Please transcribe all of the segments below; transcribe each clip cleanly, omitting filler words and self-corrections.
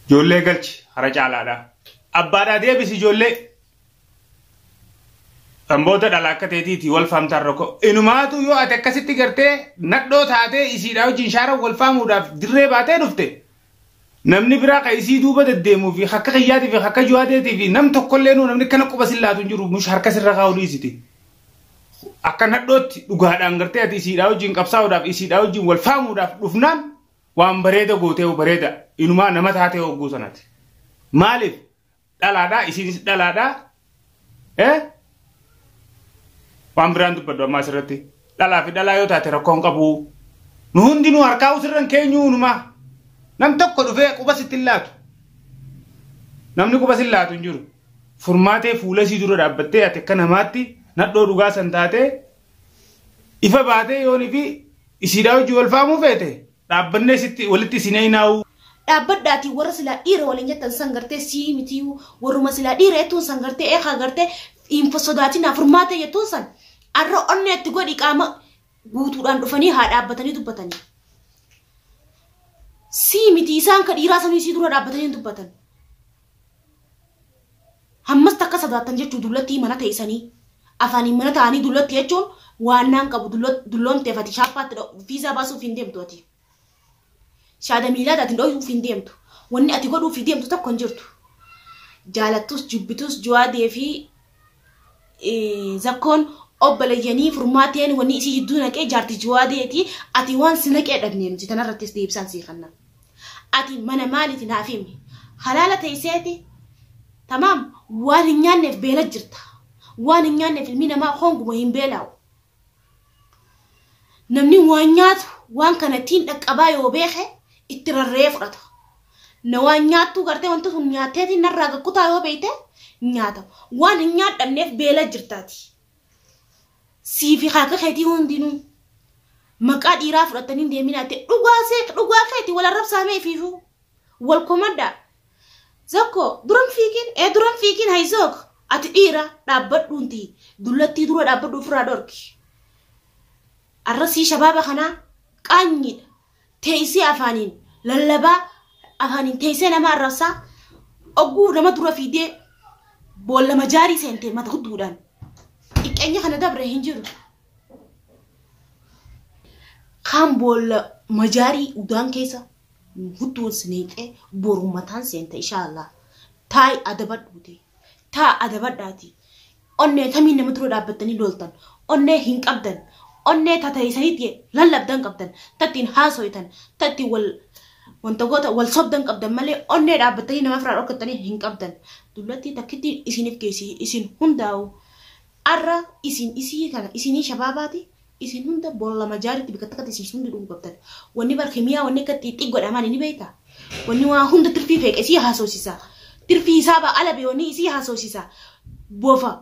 Ijoollee galchi hara caalaadha. Abbaadhaa deebisi ijoollee. Dhamboota dhala akka teetiiti wal faamtaan rakkoo. Inumaatu yoo ati akkasitti gartee nadhoo taatee isiidhaa wajjin shaara wal faamuudhaaf dirree baatee dhufte. Namni biraa ka isii duuba deddeemuu fi akka kiyyaatii fi akka juwaateetii fi nam tokkollee nuu namni kana quba sillaatu hin jiru mush harka sirra kaa'u dhiisiti. Akka nadhootti dhugaadhaan gartee ati isiidhaa wajjin qabsaa'uudhaaf isiidhaa wajjin wal faamuudhaaf dhufnaan waan bareeda gootee bareeda inumaa nama taatee hogguu sanati. Maaliif dhalaadhaa isiinis dhalaadhaa waan biraan dubbadhu ammaa asirratti dhalaa fi dhalaa yoo taate rakkoo hin qabu. Nu hundinuu harkaa usirran keenyuu inumaa. Nam tokko dhufee quba sitti hin laatu. Namni quba sin laatu hin jiru. Furmaatee fuula isii dura dhaabbattee ati akka namaatti nadhoo dhugaa san taatee ifa baatee yoonii fi isiidhaa hojii wal faamuu feete dhaabbannee sitti walitti isin eeynaa'uu. Dhaabbadhaatii warra silaa dhiira waliin jettan san gartee sii mitiyu warruma silaa dhiira jettuun san gartee eekaa gartee hin sodaatinaa furmaatee jettuun san arra onnee itti godhi qaama guutuudhaan dhufanii haa dhaabbatanii dubbatanii. Sii miti isaan ka dhiiraa sanii sii dura dhaabbatanii dubbatan. Hammas takka sodaattan jechuu dullattii mana teessanii afaaniin mana ta'anii dullatti jechuun waan naan qabu dulloomteef ati shaappaatti viizaa baasuuf hin deemtu ati. Shaada miilaa ati dhoyuuf hin deemtu. Wanni ati godhuuf hin deemtu tokko hin jirtu. Jaalattus jibbitus Juwaadee fi Zakkoon obboleeyyanii furmaateen wanni isii jidduu naqee jaarti Juwaadeeti ati waan si naqee dhabnee nuti tanarrattis deebisaan sii kanna. Ati mana maaliiti naaf himi. Halaala teesseeti. Tamaam waan hin nyaanneef beela jirta. Waan hin nyaanneef ilmi namaa honguma hin beelaa'u. Namni waan nyaatu waan kana ittiin dhaqqabaa yoo beeke itti rarra'ee fudhata. Na waan nyaattuu gartee wanta sun nyaatteetiin narraa gakkutaa yoo beekte nyaata. Waan hin nyaadhamneef beela jirtaati. Sii fi kaaka keetii hundinuu maqaa dhiiraa fudhatanii hin deeminaatti dhugaa see dhugaa keetii wal arrabsaamee fiifuu wal komadhaa. Zakko duran fiigin ee duran fiigin hayzook ati dhiira dhaabbadhuunti dullattii dura dhaabbadhu ofirraa dhorki. Arrasii shabaaba kanaa qaanyiidha. Teessee afaaniin lallabaa afaaniin teessee nama arrabsaa ogguu nama dura fiidee boolla majaarii seente mata hudduudhaan. Xiqqeenya kana dabre hin jiru. Kaan boolla majaarii udaan keessa hudduun sineeqee boru mataan seente inshaallah. Taa'i adabadhuuti. Taa adabadhaati. Onnee tamiin nama dura dhaabbattanii loltan. Onnee hin qabdan. Onnee tateessaniitti lallabdan qabdan. Tattiin haasoytan. Tattiin wal wanta goota wal sobdan qabdan malee onnee dhaabbattanii nama firaa dhorkattanii hin qabdan. Dullattii takkittiin isiniif geessi isin hundaa'u. Arra isin isii kana isinii shabaabaati. Isin hunda boolla majaaritti bikka takkatti isin hundi dhuguu qabdan. Wanni bar kimiyaa wanni akka xiixxii godhamaan ni beekta. Wanni waa hunda tirfii feeqe isii haasofsiisa. Tirfii isaa ba'a ala beekonii isii haasofsiisa. Bofa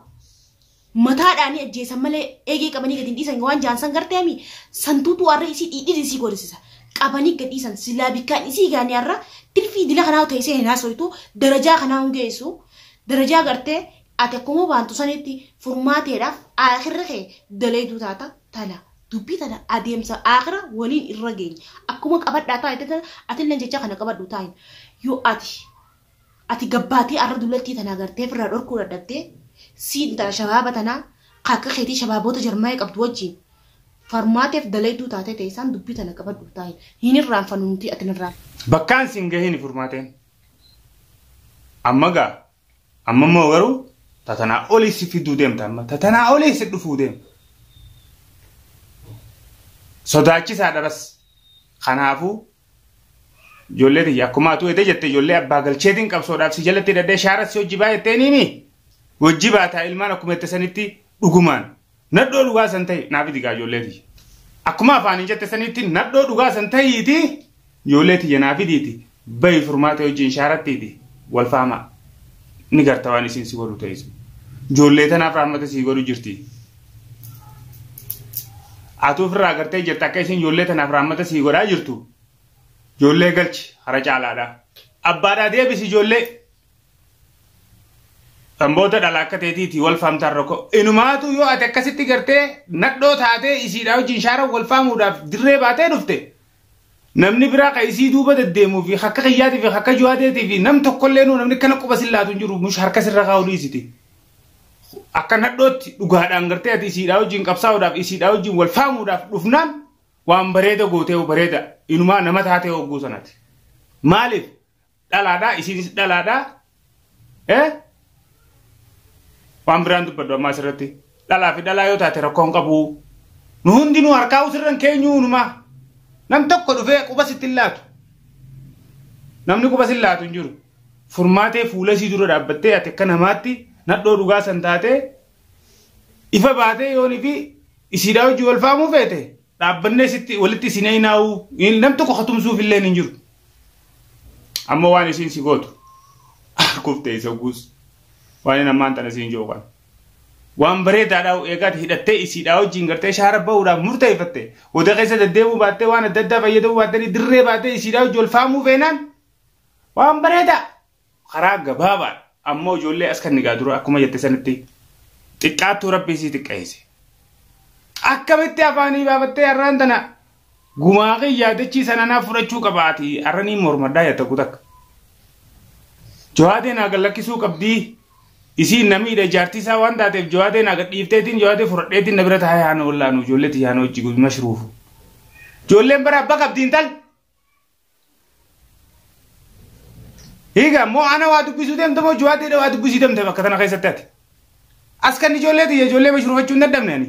mataadhaan ajjeesan malee eegee qabanii gadi hin dhiisan waan jaansan garteemi santuutu arra isii dhiidhii isii godhisiisa. Qabanii gadi dhiisan silaa bikkaan isii gaanii arra tirfii dila kanaa teessee hin haasoytu darajaa kanaa hin geessu. Darajaa gartee ati akkuma baantu sanitti furmaateedhaaf aakhirri kee daleetuu taata tana. Dubbii tana adeemsa aakhira waliin irra geenya. Akkuma qabadhaa taa'e atillee jecha kana qabadhu taa'in. Yoo ati gabbaatee arra dullattii tana gartee ofirraa dhorkuu dadhabdee siin tana shabaaba tanaa akka keetii shabaabota jarmaa'ee qabdu wajjin farmaateef daleetuu taatee ta'e isaan dubbii tana qabadhu taa'in. Hin irraanfannu nuti ati hin irraanfannu. Bakkaan siin gahiin furmaateen. Amma gaa amma immoo garuu tatanaa olii si fiduu deemta amma tatanaa olii si dhufuu deemta. Sodaachisaadha bas. Kanaafuu ijoollee tiyya akkuma atuu ete jette ijoollee abbaa galcheetiin qabsoodhaaf si jalatti hidhadhee shaara si hojii baay'attee niimi. Hojii baataa ilmaan akkuma jette sanitti dhugumaan nadhoo dhugaa san ta'e naaf digaa ijoollee tiyya. Akkuma afaaniin jette sanitti nadhoo dhugaa san ta'iiti ijoollee tiyya naaf diiti bahi furmaata wajjin shaarattiiti wal faamaa. Ni garta waan isiin si godhu ta'isu. Ijoollee tanaaf rahmata si godhu jirti. Atuu ofirraa agartee jirta akka isiin ijoollee tanaaf rahmata si godhaa jirtu. Ijoollee galchi hara caalaadha. Abbaadhaa deebisi ijoollee. Dhamboota dhala akka teetiiti wal faamtaan rakkoo. Inumaatu yoo ati akkasitti gartee nadhoo taatee isiidhaa wajjin shaara wal faamuudhaaf dirree baatee dhufte. Namni biraa ka isii duuba deddeemuu fi akka kiyyaatii fi akka juwaateetii fi nam tokkollee nuu namni kana quba sillaatu hin jiru mush harka sirra kaa'u dhiisiti. Akka nadhootti dhugaadhaan gartee ati isiidhaa wajjin qabsaa'uudhaaf isiidhaa wajjin wal faamuudhaaf dhufnaan waan bareeda gootee bareeda inumaa nama taatee hogguu sanati. Maaliif dhalaadhaa isiinis dhalaadhaa waan biraan dubbadhu ammaa asirratti dhalaa fi dhalaa yoo taate rakkoo hin qabu. Nu hundinuu harkaa usirran keenyuu inumaa. Nam tokko dhufee quba sitti hin laatu. Namni quba sin laatu hin jiru. Furmaatee fuula isii dura dhaabbattee ati akka namaatti nadhoo dhugaa san taatee ifa baatee yoonii fi isiidhaa hojii wal faamuu feete dhaabbannee sitti walitti isin eeynaa'uu nam tokko hatumsuuf illee hin jiru. Amma waan isiin si gootu arguuf ta'e isa guus waan inni ammaan tana siin jiru kan. Waan bareedaadhaa eegaati hidhattee isiidhaa wajjin gartee shaara bahuudhaaf murteeffatte oda keessa deddeemuu baattee waan adda addaa fayyadamuu baattee dirree baattee isiidhaa wajjin wal faamuu feenaan waan bareedaa karaa gabaabaa ammoo ijoollee as kan nigaa dura akkuma jette sanitti xiqqaattuu rabbi isii xiqqeesse. Akkamitti afaanii baafattee har'aan tana gumaa kiyyaa dachii sana naaf fudhachuu qabaati har'anii mormadhaa jette kutakka. Jawaadeen haa gallakkisuu qabdii. Isiin namiidha jaartii isaa waan taateef jawaadeen haa gadhiifteetiin jawaadee fudhadheetiin na bira taa'ee haana wallaanu ijoollee xiyyaana hojii guutuu mashruufu. Ijoolleen bara abbaa qabdiin tal. Hiiga moo ana waa dubbisuu deemte moo jawaadeedha waa dubbisuu deemte bakka tana keessatti ati. As kan ijoollee xiyya ijoollee mashruufachuu hin dadhabne ani.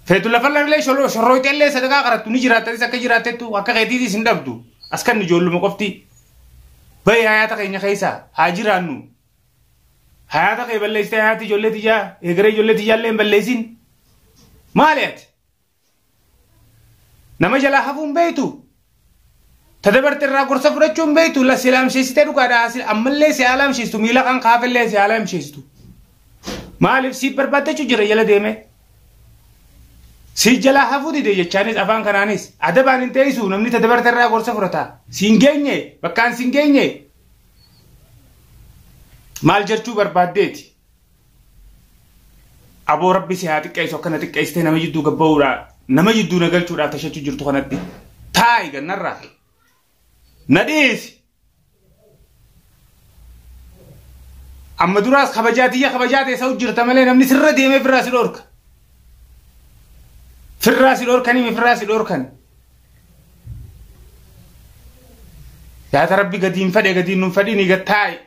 Feetu lafarra illee shorrooyte illee sadaqaa qarattu ni jiraattanis akka jiraattettu akka keetiitis hin dhabdu. As kan ijoolluma qofti. Bayi hayaata keenya keessa haa jiraannu. Hayaata kee balleessitee hayaati ijoollee tiyyaa egeree ijoollee tiyyaa illee hin balleessin. Maali ati? Nama jalaa hafuu hin beektu. Tadabarte irraa gorsa fudhachuu hin beektu. La silaamsheessitee dhugaadha. Ammallee si haalaamsheessitu miila kan kaafillee si haalaamsheessitu. Maaliif si barbaaddachuu jira jala deeme? Si jalaa hafuu dide jechaanis afaan kanaanis adabaan hin teessu namni tadabarte irraa gorsa fudhata. Si hin geenye bakkaan si hin geenye. Maal jechuu barbaaddeeti? Aboo rabbi si haa xiqqeessu akkana xiqqeessitee nama jidduu gabba'uudhaa nama jidduu na galchuudhaaf tashachuu jirtu kanatti. Taa'i gannarraa. Na dhiisi. Amma duraas kabajaa tiyya kabajaa teessa jirta malee namni sirra deemee firraa si dhorka. Firraa si dhorkanii firraa si dhorkan. Yaata rabbi gadiin fadhe gadiin nun fadhiin gad taa'i.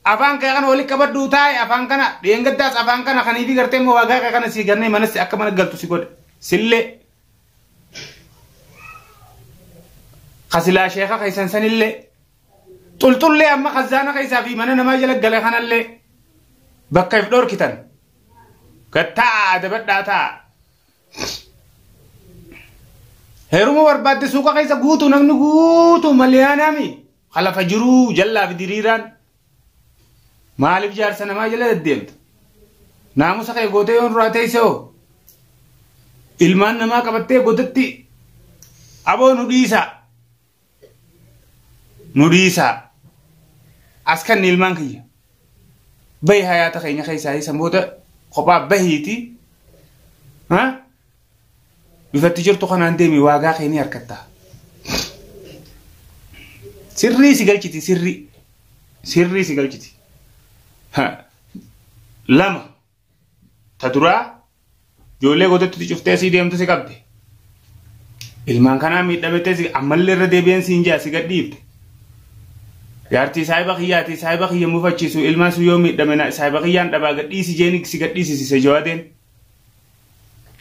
Afaan kee kana walitti qabadhuu taa'i afaan kana dheengaddaas afaan kana kaniifi gartee immoo waagaa kee kana si gannee manas akka mana galtu si godhe. Sillee. Kasilaa sheeka keessan sanillee. Xulxullee amma khazaana keessaa fi mana namaa jala gale kanallee bakka if dhorkitan. Gad taa'a adabadhaa taa'a. Heeruma barbaadde suuqa keessa guutuu namni guutuu maliyaanaami. Halafa jiruu jallaa fi diriiraan. Maaliif jaarsa namaa jala deddeemta? Naamusa kee gootee yoon duraa teessee hoo? Ilmaan namaa qabattee godatti aboo nu dhiisaa. Nu dhiisaa. As kan ilmaan kiyya. Bahi hayaata keenya keessaa isa booda kophaa bahiiti. Bifatti jirtu kanaan deemi waagaa kee ni harkatta. Sirrii si galchiti sirrii. Sirrii si galchiti. Lama. Ta duraa ijoollee godhattutti cuftee sii deemtu si qabde. Ilmaan kanaa miidhamettee si ammallee irra deebi'een siin jaa si gadhiifte. Jaartii saayiba kiyyaatii saayiba kiyya mufachiisu ilmaan sun yoo miidhame saayiba kiyyaan dhabaa gadhiisi jeeni si gadhiisise jawaadeen.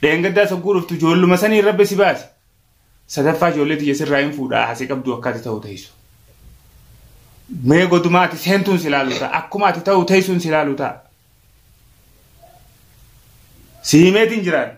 Dheengaddaa sogguu dhuftu ijoolluma sanii rabbi si baase. Sadaffaa ijoollee tiyya sirraa hin fuudhaa asii qabdu akka ati ta'u teessu. Mee godumaa ati seentuun si ilaalu ta'a. Akkuma ati ta'u teessuun si ilaalu ta'a. Si himeetiin jiraan.